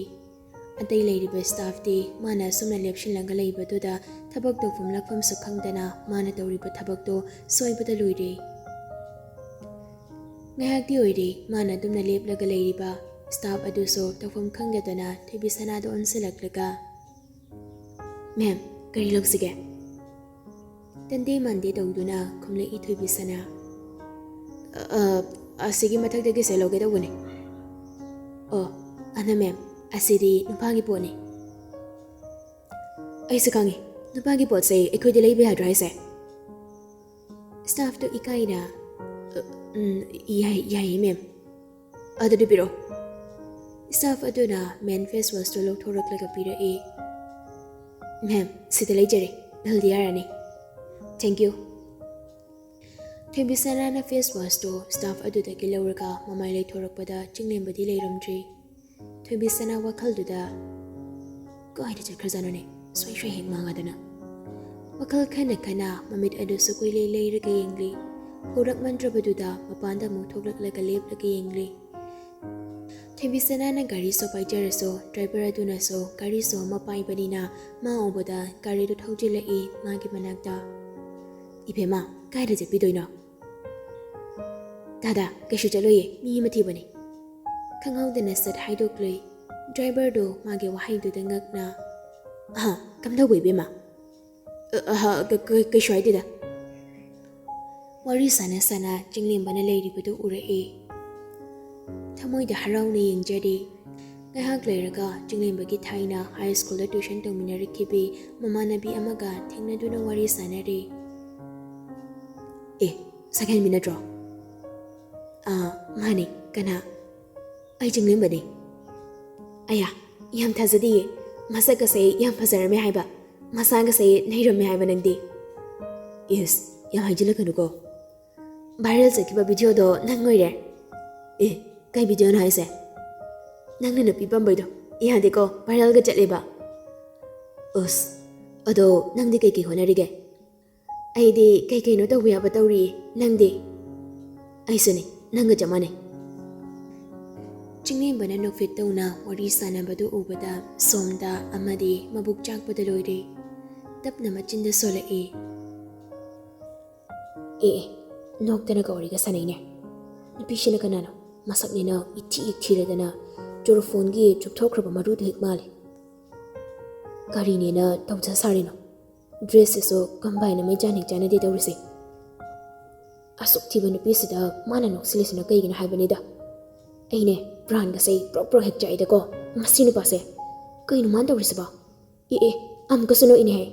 ꯑꯇꯩ ꯂꯩꯔꯤꯕ ꯁ꯭ꯇꯥꯐꯇꯤ ꯃꯥꯅ ꯑꯁꯨꯝꯅ ꯂꯦꯞꯁꯤꯜꯂꯒ ꯂꯩꯕꯗꯨꯗ ꯊꯕꯛ ꯇꯧꯐꯝ ꯂꯥꯛꯐꯝꯁꯨ ꯈꯪꯗꯅ ꯃꯥꯅ ꯇꯧꯔꯤꯕ ꯊꯕꯛꯇꯣ ꯁꯣꯏꯕꯗ ꯂꯣꯏꯔꯦ꯫ ꯉꯥꯏꯍꯥꯛꯇꯤ ꯑꯣꯏꯔꯦ ꯃꯥꯅ ꯑꯗꯨꯝꯅ ꯂꯦꯞꯂꯒ ꯂꯩꯔꯤꯕ꯫ ꯁ꯭ꯇꯥꯐ ꯑꯗꯨꯁꯨ ꯇꯧꯐꯝ ꯈꯪꯗꯗꯅ ꯊꯣꯏꯕꯤꯁꯅꯥꯗ ꯑꯣꯟꯁꯤꯜꯂꯛꯂꯒ, "ꯃꯦꯝ, ꯀꯔꯤ ꯂꯧꯁꯤꯒꯦ?" ꯇꯟꯗꯦ ꯃꯥꯟꯗꯦ ꯇꯧꯗꯨꯅ ꯈꯨꯝꯂꯛꯏ ꯊꯣꯏꯕꯤꯁꯅꯥ꯫ "ꯑ, ꯑ, ꯑꯁꯤꯒꯤ ꯃꯊꯛꯇꯒꯤꯁꯦ ꯂꯧꯒꯦ ꯇꯧꯕꯅꯦ"꯫ "ꯑꯣ, ꯑꯗ ꯃꯦꯝ, ꯑꯁꯤꯗꯤ ꯅꯨꯄꯥꯒꯤ ꯄꯣꯠꯅꯤ"꯫ "ꯑꯩꯁꯨ ꯈꯪꯉꯤ, ꯅꯨꯄꯥꯒꯤ ꯄꯣꯠꯁꯦ ꯑꯩꯈꯣꯏꯗꯤ ꯂꯩꯕ ꯌꯥꯗ꯭ꯔꯣ ꯍꯥꯏꯁꯦ?" ꯁ꯭ꯇꯥꯐꯇꯣ ꯏꯀꯥꯏꯅ, "ꯑ, ꯎꯝ, ꯌꯥꯏ, ꯌꯥꯏꯌꯦ ꯃꯦꯝ"꯫ "ꯑꯗꯨꯗꯤ ꯄꯤꯔꯛꯑꯣ"꯫ ꯁ꯭ꯇꯥꯐ ꯑꯗꯨꯅ ꯃꯦꯟ ꯐꯦꯁ ꯋꯥꯁꯇꯨ ꯂꯧꯊꯣꯔꯛꯂꯒ ꯄꯤꯔꯛꯏ꯫ "ꯃꯦꯝ, ꯁꯤꯗ ꯂꯩꯖꯔꯦ, ꯕꯤꯜꯗꯤ ꯌꯥꯔꯅꯤ"꯫ "ꯊꯦꯡꯀ꯭ꯌꯨ"꯫ ꯊꯣꯏꯕꯤꯁꯅꯥꯅ ꯐꯦꯁ ꯋꯥꯁꯇꯨ ꯁ꯭ꯇꯥꯐ ꯑꯗꯨꯗꯒꯤ ꯂꯧꯔꯒ ꯃꯃꯥꯏ ꯂꯩꯊꯣꯔꯛꯄꯗ ꯆꯤꯡꯂꯦꯝꯕꯗꯤ ꯂꯩꯔꯝꯗ꯭ꯔꯤ꯫ ꯊꯣꯏꯕꯤꯁꯅꯥ ꯋꯥꯈꯜꯗꯨꯗ, "ꯀꯥꯏꯗ ꯆꯠꯈ꯭ꯔꯖꯥꯠꯅꯣꯅꯦ? ꯁꯨꯏ ꯁꯨꯏ ꯍꯦꯛ ꯃꯥꯡꯉꯗꯅ"꯫ ꯋꯥꯈꯜ ꯈꯟꯅ ꯈꯟꯅ ꯃꯃꯤꯠ ꯑꯗꯨꯁꯨ ꯀꯣꯏꯂꯩ ꯂꯩꯔꯒ ꯌꯦꯡꯂꯤ꯫ ꯍꯧꯔꯛꯃꯟꯗ꯭ꯔꯕꯗꯨꯗ ꯃꯄꯥꯟꯗ ꯑꯃꯨꯛ ꯊꯣꯛꯂꯛꯂꯒ ꯂꯦꯞꯂꯒ ꯌꯦꯡꯂꯤ꯫ ꯊꯣꯏꯕꯤꯁꯅꯥꯅ ꯒꯥꯔꯤ ꯁꯣ ꯄꯥꯏꯖꯔꯁꯨ, ꯗ꯭ꯔꯥꯏꯚꯔ ꯑꯗꯨꯅꯁꯨ ꯒꯥꯔꯤ ꯁꯣ ꯑꯃ ꯄꯥꯏꯕꯅꯤꯅ ꯃꯥ ꯎꯕꯗ ꯒꯥꯔꯤꯗꯨ ꯊꯧꯖꯤꯜꯂꯛꯏ ꯃꯥꯒꯤ ꯃꯅꯥꯛꯇ꯫ "ꯏꯕꯦꯝꯃ, ꯀꯥꯏꯗ ꯆꯠꯄꯤꯗꯣꯏꯅꯣ?" "ꯗꯥꯗꯥ, ꯀꯩꯁꯨ ꯆꯠꯂꯣꯏꯌꯦ, ꯃꯤ ꯑꯃ ꯊꯤꯕꯅꯤ"꯫ ꯈꯪꯍꯧꯗꯅ ꯁꯠ ꯍꯥꯏꯗꯣꯛꯂꯨꯏ꯫ ꯗ꯭ꯔꯥꯏꯚꯔꯗꯣ ꯃꯥꯒꯤ ꯋꯥꯍꯩꯗꯨꯗ ꯉꯛꯅ, "ꯑꯍ, ꯀꯝꯗꯧꯕ ꯏꯕꯦꯝꯃ?" "ꯑ, ꯑꯍ, ꯀ-, ꯀ-, ꯀꯩꯁꯨ ꯍꯥꯏꯗꯦꯗ꯫" ꯋꯥꯔꯤ ꯁꯥꯟꯅ ꯁꯥꯟꯅ ꯆꯤꯡꯂꯦꯝꯕꯅ ꯂꯩꯔꯤꯕꯗꯨ ꯎꯔꯛꯏ꯫ ꯊꯃꯣꯏꯗ ꯍꯔꯥꯎꯅ ꯌꯦꯡꯖꯔꯤ꯫ ꯉꯥꯏꯍꯥꯛ ꯂꯩꯔꯒ ꯆꯤꯡꯂꯦꯝꯕꯒꯤ ꯊꯥꯏꯅ ꯍꯥꯏ ꯁ꯭ꯀꯨꯜꯗ ꯇ꯭ꯌꯨꯁꯟ ꯇꯧꯃꯤꯟꯅꯔꯛꯈꯤꯕꯤ ꯃꯃꯥꯟꯅꯕꯤ ꯑꯃꯒ ꯊꯦꯡꯅꯗꯨꯅ ꯋꯥꯔꯤ ꯁꯥꯟꯅꯔꯤ꯫ "ꯑꯦ, ꯁꯛꯍꯦꯟꯕꯤ ꯅꯠꯇ꯭ꯔꯣ?" "ꯑꯥ, ꯃꯥꯅꯦ, ꯀꯅꯥ?" "ꯑꯩ ꯆꯤꯡꯂꯦꯝꯕꯅꯦ꯫" "ꯑꯌꯥ, ꯌꯥꯝ ꯊꯥꯖꯗꯤꯌꯦ, ꯃꯁꯛꯀꯁꯦ ꯌꯥꯝ ꯐꯖꯔꯝꯃꯦ ꯍꯥꯏꯕ, ꯃꯁꯥꯒꯁꯦ ꯅꯩꯔꯝꯃꯦ ꯍꯥꯏꯕ ꯅꯪꯗꯤ꯫" "ꯏꯁ, ꯌꯥꯝ ꯍꯥꯏꯖꯤꯜꯂꯛꯀꯅꯨꯀꯣ꯫ ꯚꯥꯏꯔꯦꯜ ꯆꯠꯈꯤꯕ ꯚꯤꯗꯤꯑꯣꯗꯣ ꯅꯪ ꯑꯣꯏꯔꯦ꯫" "ꯑꯦ, ꯀꯩ ꯚꯤꯗꯤꯑꯣꯅꯣ ꯍꯥꯏꯁꯦ?" "ꯅꯪꯅ ꯅꯨꯄꯤ ꯄꯥꯝꯕꯩꯗꯣ, ꯌꯥꯗꯦꯀꯣ, ꯚꯥꯏꯔꯦꯜꯒ ꯆꯠꯂꯦꯕ꯫" "ꯎꯁ, ꯑꯗꯣ ꯅꯪꯗꯤ ꯀꯩꯀꯩ ꯍꯣꯠꯅꯔꯤꯒꯦ?" "ꯑꯩꯗꯤ ꯀꯩ ꯀꯩꯅꯣ ꯇꯧꯕ ꯌꯥꯕ ꯇꯧꯔꯤꯌꯦ, ꯅꯪꯗꯤ?" "ꯑꯩꯁꯨꯅꯦ, ꯅꯪꯒ ꯆꯞ ꯃꯥꯟꯅꯩ꯫" ꯆꯤꯡꯂꯦꯝꯕꯅ ꯅꯣꯛꯐꯦꯠ ꯇꯧꯅ ꯋꯥꯔꯤ ꯁꯥꯟꯅꯕꯗꯨ ꯎꯕꯗ ꯁꯣꯝꯗ ꯑꯃꯗꯤ ꯃꯕꯨꯛ ꯆꯥꯛꯄꯗ ꯂꯣꯏꯔꯦ꯫ ꯇꯞꯅ ꯃꯆꯤꯟꯗ ꯁꯣꯜꯂꯛꯏ꯫ "ꯑꯦ, ꯑꯦ, ꯅꯣꯛꯇꯅꯒ ꯋꯥꯔꯤꯒ ꯁꯥꯟꯅꯩꯅꯦ꯫ ꯅꯨꯄꯤꯁꯤꯅ ꯀꯅꯥꯅꯣ? ꯃꯁꯛꯅꯦꯅ ꯏꯊꯤ ꯏꯊꯤꯔꯗꯅ ꯆꯣꯔꯣꯐꯣꯟꯒꯤ ꯆꯨꯞꯊꯣꯛꯈ꯭ꯔꯕ ꯃꯔꯨꯗꯨ ꯍꯦꯛ ꯃꯥꯜꯂꯦ꯫ ꯀꯔꯤꯅꯦꯅ ꯇꯧꯖ ꯁꯥꯔꯤꯅꯣ? ꯗ꯭ꯔꯦꯁꯁꯤꯁꯨ ꯀꯝꯕꯥꯏꯟ ꯑꯃ ꯏꯆꯥꯟ ꯍꯦꯛ ꯆꯥꯟꯅꯗꯦ ꯇꯧꯔꯤꯁꯦ꯫ ꯑꯁꯨꯛ ꯊꯤꯕ ꯅꯨꯄꯤꯁꯤꯗ ꯃꯥꯅ ꯅꯣꯛꯁꯤꯜꯂꯤꯁꯤꯅ ꯀꯩꯒꯤꯅꯣ ꯍꯥꯏꯕꯅꯤꯗ꯫ ꯑꯩꯅꯦ, ꯄ꯭ꯔꯥꯟꯒꯁꯦ ꯄ꯭ꯔꯣꯛ ꯄ꯭ꯔꯣꯛ ꯍꯦꯛ ꯆꯥꯛꯏꯗꯀꯣ꯫ ꯃꯁꯤ ꯅꯨꯄꯥꯁꯦ ꯀꯩꯅꯣ ꯃꯥꯅ ꯇꯧꯔꯤꯁꯤꯕꯣ? ꯑꯦ, ꯑꯦ, ꯑꯃꯨꯛꯀꯁꯨ ꯅꯣꯛꯏꯅꯦꯍꯦ꯫"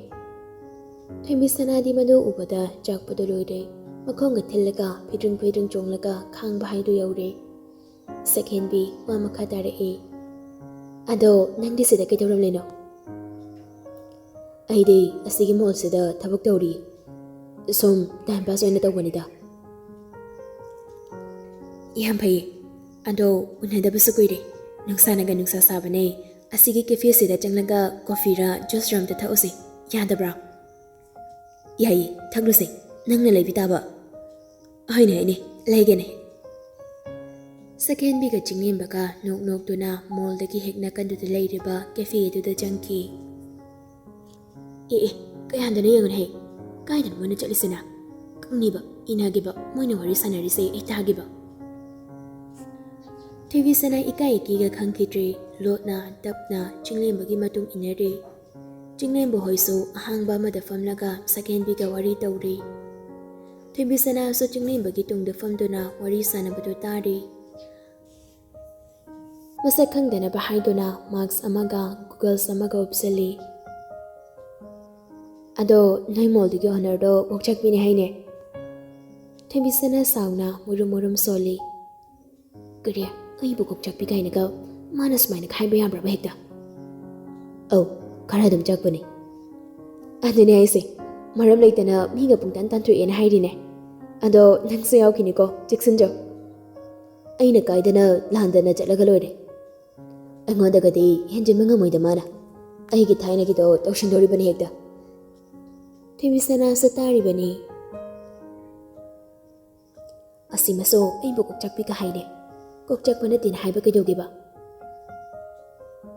ꯊꯣꯏꯕꯤ ꯁꯅꯥꯗꯤ ꯃꯗꯨ ꯎꯕꯗ ꯆꯥꯛꯄꯗꯣ ꯂꯣꯏꯔꯦ꯫ ꯃꯈꯣꯡꯒ ꯊꯤꯜꯂꯒ ꯐꯤꯗ꯭ꯔꯤꯡ ꯐꯤꯗ꯭ꯔꯤꯡ ꯆꯣꯡꯂꯒ ꯈꯥꯡꯕ ꯍꯥꯏꯗꯨ ꯌꯧꯔꯦ꯫ ꯁꯛꯍꯦꯟꯕꯤ ꯋꯥ ꯃꯈꯥ ꯇꯥꯔꯛꯏ꯫ "ꯑꯗꯣ ꯅꯪꯗꯤ ꯁꯤꯗ ꯀꯩꯗꯧꯔꯝꯂꯤꯅꯣ?" "ꯑꯩꯗꯤ ꯑꯁꯤꯒꯤ ꯃꯣꯜꯁꯤꯗ ꯊꯕꯛ ꯇꯧꯔꯤ꯫ ꯁꯨꯝ ꯇꯥꯏꯝ ꯄꯥꯁ ꯑꯣꯏꯅ ꯇꯧꯕꯅꯤꯗ꯫" "ꯌꯥꯝ ꯐꯩꯌꯦ꯫ ꯑꯗꯣ ꯎꯅꯗꯕꯁꯨ ꯀꯨꯏꯔꯦ꯫ ꯅꯨꯡꯁꯥꯅꯒ ꯅꯨꯡꯁꯥ ꯁꯥꯕꯅꯦ꯫ ꯑꯁꯤꯒꯤ ꯀꯦꯐꯦꯁꯤꯗ ꯆꯪꯂꯒ ꯀꯣꯐꯤꯔ ꯖꯨꯁꯔ ꯑꯝꯇ ꯊꯛꯎꯁꯦ꯫ ꯌꯥꯗꯕ꯭ꯔꯥ?" "ꯌꯥꯏꯌꯦ, ꯊꯛꯂꯨꯁꯦ꯫ ꯅꯪꯅ ꯂꯩꯕꯤ ꯇꯥꯕ꯫" "ꯍꯣꯏꯅꯦ, ꯍꯣꯏꯅꯦ, ꯂꯩꯒꯦꯅꯦ꯫" ꯁꯛꯍꯦꯟꯕꯤꯒ ꯆꯤꯡꯂꯦꯝꯕꯒ ꯅꯣꯛ ꯅꯣꯛꯇꯨꯅ ꯃꯣꯜꯗꯒꯤ ꯍꯦꯛ ꯅꯥꯀꯟꯗꯨꯗ ꯂꯩꯔꯤꯕ ꯀꯦꯐꯦ ꯑꯗꯨꯗ ꯆꯪꯈꯤ꯫ "ꯑꯦ, ꯑꯦ, ꯀꯌꯥꯟꯗꯅ ꯌꯦꯡꯉꯨꯅꯦꯍꯦ꯫ ꯀꯥꯏꯗꯅꯣ ꯃꯣꯏꯅ ꯆꯠꯂꯤꯁꯤꯅ? ꯈꯪꯅꯤꯕ, ꯏꯟꯅꯒꯤꯕ, ꯃꯣꯏꯅ ꯋꯥꯔꯤ ꯁꯥꯟꯅꯔꯤꯁꯦ ꯑꯩ ꯇꯥꯒꯤꯕ꯫" ꯊꯣꯏꯕꯤꯁꯅꯥ ꯏꯀꯥꯏ ꯏꯀꯤꯒ ꯈꯪꯈꯤꯗ꯭ꯔꯦ꯫ ꯂꯣꯠꯅ ꯇꯞꯅ ꯆꯤꯡꯂꯦꯝꯕꯒꯤ ꯃꯇꯨꯡ ꯏꯟꯅꯔꯦ꯫ ꯆꯤꯡꯂꯦꯝꯕ ꯍꯣꯏꯁꯨ ꯑꯍꯥꯡꯕ ꯑꯃꯗ ꯐꯝꯂꯒ ꯁꯛꯍꯦꯟꯕꯤꯒ ꯋꯥꯔꯤ ꯇꯧꯔꯤ꯫ ꯊꯣꯏꯕꯤꯁꯅꯥꯁꯨ ꯆꯤꯡꯂꯦꯝꯕꯒꯤ ꯇꯨꯡꯗ ꯐꯝꯗꯨꯅ ꯋꯥꯔꯤ ꯁꯥꯟꯅꯕꯗꯨ ꯇꯥꯔꯤ꯫ ꯃꯁꯛ ꯈꯪꯗꯅꯕ ꯍꯥꯏꯗꯨꯅ ꯃꯥꯛꯁ ꯑꯃꯒ ꯒꯨꯒꯜꯁ ꯑꯃꯒ ꯎꯞꯁꯜꯂꯤ꯫ "ꯑꯗꯣ ꯅꯣꯏ ꯃꯣꯜꯗꯨꯒꯤ ꯑꯣꯅꯔꯗꯣ ꯀꯣꯛꯆꯥꯛꯄꯤꯅꯤ ꯍꯥꯏꯅꯦ?" ꯊꯣꯏꯕꯤꯁꯅꯥ ꯁꯥꯎꯅ ꯃꯨꯔꯨꯝ ꯃꯨꯔꯨꯝ ꯁꯣꯜꯂꯤ꯫ "ꯀꯔꯤ? ꯑꯩꯕꯨ ꯀꯣꯛꯆꯥꯛꯄꯤ ꯀꯥꯏꯅꯒ? ꯃꯥꯅ ꯁꯨꯃꯥꯏꯅ ꯍꯥꯏꯕ ꯌꯥꯕ꯭ꯔꯕ ꯍꯦꯛꯇ?" "ꯑꯧ, ꯈꯔ ꯑꯗꯨꯝ ꯆꯥꯛꯄꯅꯤ꯫ ꯑꯗꯨꯅꯦ ꯍꯥꯏꯁꯦ, ꯃꯔꯝ ꯂꯩꯇꯅ ꯃꯤꯒ ꯄꯨꯡꯇꯥꯟ ꯇꯥꯟꯊꯣꯛꯑꯦꯅ ꯍꯥꯏꯔꯤꯅꯦ꯫ ꯑꯗꯣ ꯅꯪꯁꯨ ꯌꯥꯎꯈꯤꯅꯤꯀꯣ, ꯆꯦꯛꯁꯤꯟꯖꯧ꯫ ꯑꯩꯅ ꯀꯥꯏꯗꯅ ꯂꯥꯟꯗꯅ ꯆꯠꯂꯒ ꯂꯣꯏꯔꯦ꯫ ꯑꯩꯉꯣꯟꯗꯒꯗꯤ ꯍꯦꯟꯖꯤꯟꯕ ꯉꯝꯃꯣꯏꯗ ꯃꯥꯅ꯫ ꯑꯩꯒꯤ ꯊꯥꯏꯅꯒꯤꯗꯣ ꯇꯧꯁꯤꯟꯗꯣꯔꯤꯕꯅꯤ ꯍꯦꯛꯇ꯫" ꯊꯣꯏꯕꯤꯁꯅꯥꯁꯨ ꯇꯥꯔꯤꯕꯅꯤ꯫ "ꯑꯁꯤꯃꯁꯨ ꯑꯩꯕꯨ ꯀꯣꯛꯆꯥꯛꯄꯤꯒ ꯍꯥꯏꯔꯦ꯫ ꯀꯣꯛꯆꯥꯛꯄ ꯅꯠꯇꯦꯅ ꯍꯥꯏꯕ ꯀꯩꯗꯧꯒꯦꯕ?"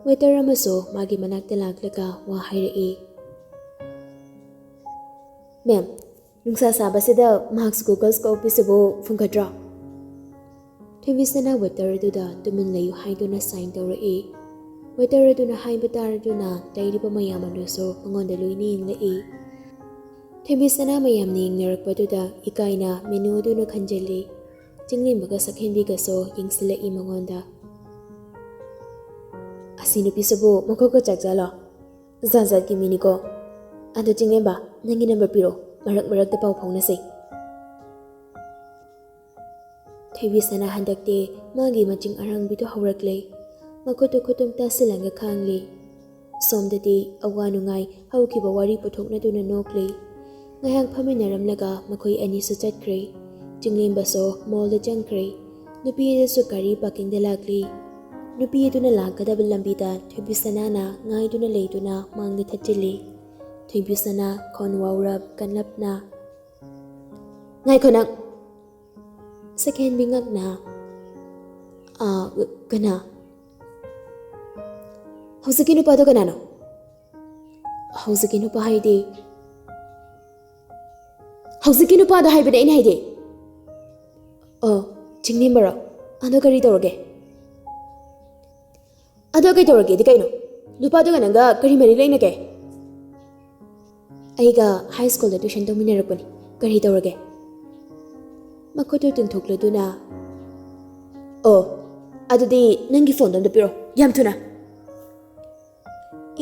ꯋꯦꯇꯔ ꯑꯃꯁꯨ ꯃꯥꯒꯤ ꯃꯅꯥꯛꯇ ꯂꯥꯛꯂꯒ ꯋꯥ ꯍꯥꯏꯔꯛꯏ꯫ "ꯃꯦꯝ, ꯅꯨꯡꯁꯥ ꯁꯥꯕꯁꯤꯗ ꯃꯥꯛꯁ ꯒꯨꯒꯜꯁꯀ ꯎꯞꯄꯤꯁꯤꯕꯨ ꯐꯨꯟꯒꯠꯇ꯭ꯔꯣ?" ꯊꯣꯏꯕꯤꯁꯅꯥ ꯋꯦꯇꯔ ꯑꯗꯨꯗ ꯇꯨꯃꯤꯟ ꯂꯩꯌꯨ ꯍꯥꯏꯗꯨꯅ ꯁꯥꯏꯟ ꯇꯧꯔꯛꯏ꯫ ꯋꯦꯇꯔ ꯑꯗꯨꯅ ꯍꯥꯏꯕ ꯇꯥꯔꯗꯨꯅ ꯂꯩꯔꯤꯕ ꯃꯌꯥꯝ ꯑꯗꯨꯁꯨ ꯃꯉꯣꯟꯗ ꯂꯣꯏꯅ ꯌꯦꯡꯂꯛꯏ꯫ ꯊꯣꯏꯕꯤꯁꯅꯥ ꯃꯌꯥꯝꯅ ꯌꯦꯡꯅꯔꯛꯄꯗꯨꯗ ꯏꯀꯥꯏꯅ ꯃꯦꯅꯨ ꯑꯗꯨꯅ ꯈꯟꯖꯤꯜꯂꯤ꯫ ꯆꯤꯡꯂꯦꯝꯕꯒ ꯁꯛꯍꯦꯟꯕꯤꯒꯁꯨ ꯌꯦꯡꯁꯤꯜꯂꯛꯏ ꯃꯉꯣꯟꯗ꯫ "ꯑꯁꯤ ꯅꯨꯄꯤꯁꯤꯕꯨ ꯃꯀꯣꯛꯀ ꯆꯥꯛꯆꯥꯂꯣ? ꯖꯥꯠ ꯖꯥꯠꯀꯤ ꯃꯤꯅꯤꯀꯣ꯫ ꯑꯗꯣ ꯆꯤꯡꯂꯦꯝꯕ, ꯅꯪꯒꯤ ꯅꯝꯕꯔ ꯄꯤꯔꯛꯑꯣ, ꯃꯔꯛ ꯃꯔꯛꯇ ꯄꯥꯎ ꯐꯥꯎꯅꯁꯦ꯫" ꯊꯣꯏꯕꯤꯁꯅꯥ ꯍꯟꯗꯛꯇꯤ ꯃꯥꯒꯤ ꯃꯆꯤꯡ ꯑꯔꯥꯡꯕꯤꯗꯨ ꯍꯧꯔꯛꯂꯦ꯫ ꯃꯈꯨꯠꯇꯨ ꯈꯨꯇꯨꯝ ꯇꯥꯁꯤꯜꯂꯒ ꯈꯥꯡꯂꯤ꯫ ꯁꯣꯝꯗꯗꯤ ꯑꯋꯥ ꯅꯨꯡꯉꯥꯏ ꯍꯧꯈꯤꯕ ꯋꯥꯔꯤ ꯄꯨꯊꯣꯛꯅꯗꯨꯅ ꯅꯣꯛꯂꯤ꯫ ꯉꯥꯏꯍꯥꯛ ꯐꯝꯃꯤꯟꯅꯔꯝꯂꯒ ꯃꯈꯣꯏ ꯑꯅꯤꯁꯨ ꯆꯠꯈ꯭ꯔꯦ꯫ ꯆꯤꯡꯂꯦꯝꯕꯁꯨ ꯃꯣꯜꯗ ꯆꯪꯈ꯭ꯔꯦ꯫ ꯅꯨꯄꯤ ꯑꯗꯨꯁꯨ ꯒꯥꯔꯤ ꯄꯥꯔꯀꯤꯡꯗ ꯂꯥꯛꯂꯤ꯫ ꯅꯨꯄꯤ ꯑꯗꯨꯅ ꯂꯥꯛꯀꯗꯕ ꯂꯝꯕꯤꯗ ꯊꯣꯏꯕꯤꯁꯅꯥꯅ ꯉꯥꯏꯗꯨꯅ ꯂꯩꯗꯨꯅ ꯃꯥꯡꯗ ꯊꯠꯆꯤꯜꯂꯤ꯫ ꯊꯣꯏꯕꯤꯁꯅꯥ ꯈꯣꯟ ꯋꯥꯎꯔꯞ ꯀꯟꯂꯞꯅ, "ꯉꯥꯏꯈꯣ ꯅꯪ!" ꯁꯛꯍꯦꯟꯕꯤ ꯉꯛꯅ, "ꯑꯥ, ꯀꯅꯥ? ꯍꯧꯖꯤꯛꯀꯤ ꯅꯨꯄꯥꯗꯣ ꯀꯅꯥꯅꯣ?" "ꯍꯧꯖꯤꯛꯀꯤ ꯅꯨꯄꯥ ꯍꯥꯏꯗꯤ?" "ꯍꯧꯖꯤꯛꯀꯤ ꯅꯨꯄꯥꯗꯣ ꯍꯥꯏꯕꯅꯦ ꯑꯩꯅ ꯍꯥꯏꯗꯤ꯫" "ꯑꯣ, ꯆꯤꯡꯂꯦꯝꯕꯔꯣ? ꯑꯗꯣ ꯀꯔꯤ ꯇꯧꯔꯒꯦ?" ꯑꯗꯣ ꯀꯩꯗꯧꯔꯒꯦꯗꯤ ꯀꯩꯅꯣ? ꯅꯨꯄꯥꯗꯨꯒ ꯅꯪꯒ ꯀꯔꯤ ꯃꯔꯤ ꯂꯩꯅꯒꯦ? ꯑꯩꯒ ꯍꯥꯏ ꯁ꯭ꯀꯨꯜꯗ ꯇ꯭ꯌꯨꯁꯟ ꯇꯧꯃꯤꯟꯅꯔꯛꯄꯅꯤ꯫ ꯀꯔꯤ ꯇꯧꯔꯒꯦ? ꯃꯈꯨꯠꯇꯨ ꯇꯤꯡꯊꯣꯛꯂꯗꯨꯅ, "ꯑꯣ, ꯑꯗꯨꯗꯤ ꯅꯪꯒꯤ ꯐꯣꯟꯗꯣ ꯑꯝꯇ ꯄꯤꯔꯛꯑꯣ, ꯌꯥꯝ ꯊꯨꯅ!"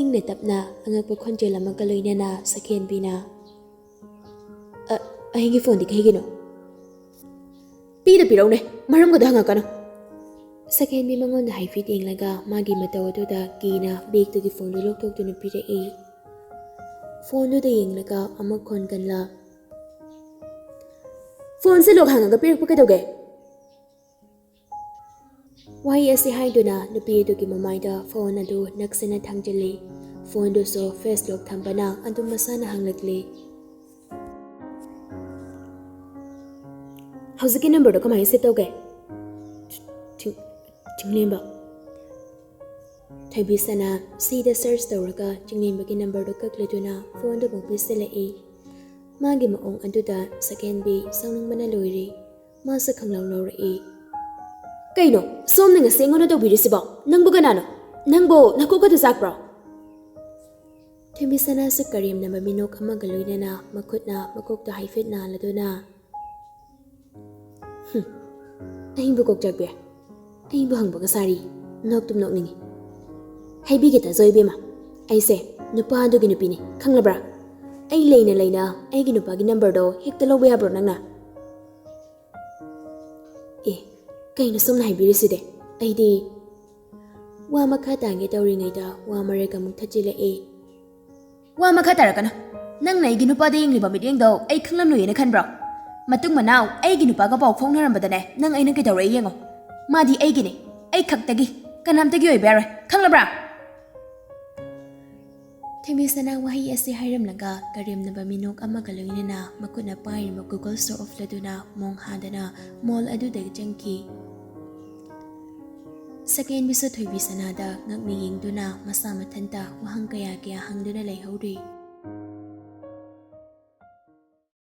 ꯏꯪꯅ ꯇꯞꯅ ꯑꯉꯛꯄ ꯈꯣꯟꯖꯦꯜ ꯑꯃꯒ ꯂꯣꯏꯅꯅ ꯁꯛꯍꯦꯟꯕꯤꯅ, "ꯑ, ꯑꯩꯒꯤ ꯐꯣꯟꯗꯤ ꯀꯩꯒꯤꯅꯣ?" "ꯄꯤꯗ ꯄꯤꯔꯛꯎꯅꯦ, ꯃꯔꯝꯒꯗꯣ ꯍꯪꯉꯛꯀꯅꯨ!" ꯁꯛꯍꯦꯟꯕꯤ ꯃꯉꯣꯟꯗ ꯍꯥꯏꯐꯦꯠ ꯌꯦꯡꯂꯒ ꯃꯥꯒꯤ ꯃꯇꯧ ꯑꯗꯨꯗ ꯀꯤꯅ ꯕꯦꯒꯇꯒꯤ ꯐꯣꯟꯗꯨ ꯂꯧꯊꯣꯛꯇꯨꯅ ꯄꯤꯔꯛꯏ꯫ ꯐꯣꯟꯗꯨꯗ ꯌꯦꯡꯂꯒ ꯑꯃꯨꯛ ꯈꯣꯟ ꯀꯟꯂ, "ꯐꯣꯟꯁꯦ ꯂꯣꯛ ꯍꯥꯡꯉꯒ ꯄꯤꯔꯛꯄ ꯀꯩꯗꯧꯒꯦ?" ꯋꯥꯍꯩ ꯑꯁꯤ ꯍꯥꯏꯗꯨꯅ ꯅꯨꯄꯤ ꯑꯗꯨꯒꯤ ꯃꯃꯥꯏꯗ ꯐꯣꯟ ꯑꯗꯨ ꯅꯛꯁꯤꯟꯅ ꯊꯥꯡꯖꯤꯜꯂꯤ꯫ ꯐꯣꯟꯗꯨꯁꯨ ꯐꯦꯁ ꯂꯣꯛ ꯊꯝꯕꯅ ꯑꯗꯨꯝ ꯃꯁꯥꯅ ꯍꯥꯡꯂꯛꯂꯤ꯫ "ꯍꯧꯖꯤꯛꯀꯤ ꯅꯝꯕꯔꯗꯣ ꯀꯃꯥꯏꯅ ꯁꯦꯚ ꯇꯧꯒꯦ?" ꯆꯤꯡ-, ꯆꯤꯡꯂꯦꯝꯕ꯫ ꯊꯣꯏꯕꯤꯁꯅꯥ ꯁꯤꯗ ꯁꯔꯆ ꯇꯧꯔꯒ ꯆꯤꯡꯂꯦꯝꯕꯒꯤ ꯅꯝꯕꯔꯗꯨ ꯀꯛꯂꯗꯨꯅ ꯐꯣꯟꯗꯨ ꯑꯃꯨꯛ ꯄꯤꯁꯤꯜꯂꯛꯏ꯫ ꯃꯥꯒꯤ ꯃꯑꯣꯡ ꯑꯗꯨꯗ ꯁꯛꯍꯦꯟꯕꯤ ꯁꯥꯎꯅꯤꯡꯕꯅ ꯂꯣꯏꯔꯦ꯫ ꯃꯥꯁꯨ ꯈꯪꯂꯥꯎ ꯂꯥꯎꯔꯛꯏ꯫ "ꯀꯩꯅꯣ ꯁꯣꯝꯅ ꯉꯁꯤ ꯑꯩꯉꯣꯟꯗ ꯇꯧꯕꯤꯔꯤꯁꯤꯕꯣ? ꯅꯪꯕꯨ ꯀꯅꯥꯅꯣ? ꯅꯪꯕꯨ ꯅꯀꯣꯛ ꯈꯛꯇ ꯆꯥꯛꯄ꯭ꯔꯣ?" ꯊꯣꯏꯕꯤꯁꯅꯥꯁꯨ ꯀꯔꯦꯝꯅꯕ ꯃꯤꯅꯣꯛ ꯑꯃꯒ ꯂꯣꯏꯅꯅ ꯃꯈꯨꯠꯅ ꯃꯀꯣꯛꯇ ꯍꯥꯏꯐꯦꯠ ꯅꯥꯜꯂꯗꯨꯅ, "ꯍꯨꯝ, ꯑꯩꯕꯨ ꯀꯣꯛꯆꯥꯛꯄꯤ? ꯑꯩꯕꯨ ꯍꯪꯕꯒ ꯁꯥꯔꯤ꯫ ꯅꯣꯛꯇꯨꯝ ꯅꯣꯛꯅꯤꯡꯉꯤ꯫ ꯍꯥꯏꯕꯤꯒꯦ ꯇꯥꯖꯧ ꯏꯕꯦꯝꯃ, ꯑꯩꯁꯦ ꯅꯨꯄꯥ ꯑꯗꯨꯒꯤ ꯅꯨꯄꯤꯅꯤ, ꯈꯪꯂꯕ꯭ꯔꯥ? ꯑꯩ ꯂꯩꯅ ꯂꯩꯅ ꯑꯩꯒꯤ ꯅꯨꯄꯥꯒꯤ ꯅꯝꯕꯔꯗꯣ ꯍꯦꯛꯇ ꯂꯧꯕ ꯌꯥꯕ꯭ꯔꯣ ꯅꯪꯅ?" "ꯑꯦ, ꯀꯩꯅꯣ ꯁꯣꯝꯅ ꯍꯥꯏꯕꯤꯔꯤꯁꯤꯗꯤ? ꯑꯩꯗꯤ..." ꯋꯥ ꯃꯈꯥ ꯇꯥꯒꯦ ꯇꯧꯔꯤꯉꯩꯗ ꯋꯥ ꯃꯔꯛ ꯑꯃꯨꯛ ꯊꯠꯆꯤꯜꯂꯛꯑꯦ꯫ "ꯋꯥ ꯃꯈꯥ ꯇꯥꯔꯛꯀꯅꯨ꯫ ꯅꯪꯅ ꯑꯩꯒꯤ ꯅꯨꯄꯥꯗ ꯌꯦꯡꯂꯤꯕ ꯃꯤꯠꯌꯦꯡꯗꯣ ꯑꯩ ꯈꯪꯂꯝꯂꯣꯏꯌꯦꯅ ꯈꯟꯕ꯭ꯔꯣ? ꯃꯇꯨꯡ ꯃꯅꯥꯎ ꯑꯩꯒꯤ ꯅꯨꯄꯥꯒ ꯄꯥꯎ ꯐꯥꯎꯅꯔꯝꯕꯗꯅꯦ, ꯅꯪ ꯑꯩꯅ ꯀꯩꯗꯧꯔꯛꯏ ꯌꯦꯡꯉꯣ꯫ ꯃꯥꯗꯤ ꯑꯩꯒꯤꯅꯤ, ꯑꯩ ꯈꯛꯇꯒꯤ, ꯀꯅꯥꯝꯇꯒꯤ ꯑꯣꯏꯕ ꯌꯥꯔꯣꯏ, ꯈꯪꯂꯕ꯭ꯔꯥ?" ꯊꯣꯏꯕꯤꯁꯅꯥ ꯋꯥꯍꯩ ꯑꯁꯤ ꯍꯥꯏꯔꯝꯂꯒ ꯀꯔꯦꯝꯅꯕ ꯃꯤꯅꯣꯛ ꯑꯃꯒ ꯂꯣꯏꯅꯅ ꯃꯈꯨꯠꯅ ꯄꯥꯏꯔꯤꯕ Google show off ꯂꯗꯨꯅ ꯃꯣꯡ ꯍꯥꯗꯅ ꯃꯣꯜ ꯑꯗꯨꯗ ꯆꯪꯈꯤ꯫ ꯁꯛꯍꯦꯟꯕꯤꯁꯨ ꯊꯣꯏꯕꯤꯁꯅꯥꯗ ꯉꯛꯅ ꯌꯦꯡꯗꯨꯅ ꯃꯁꯥ ꯃꯊꯟꯇ ꯋꯥꯍꯪ ꯀꯌꯥ ꯀꯌꯥ ꯍꯪꯗꯨꯅ ꯂꯩꯍꯧꯔꯤ꯫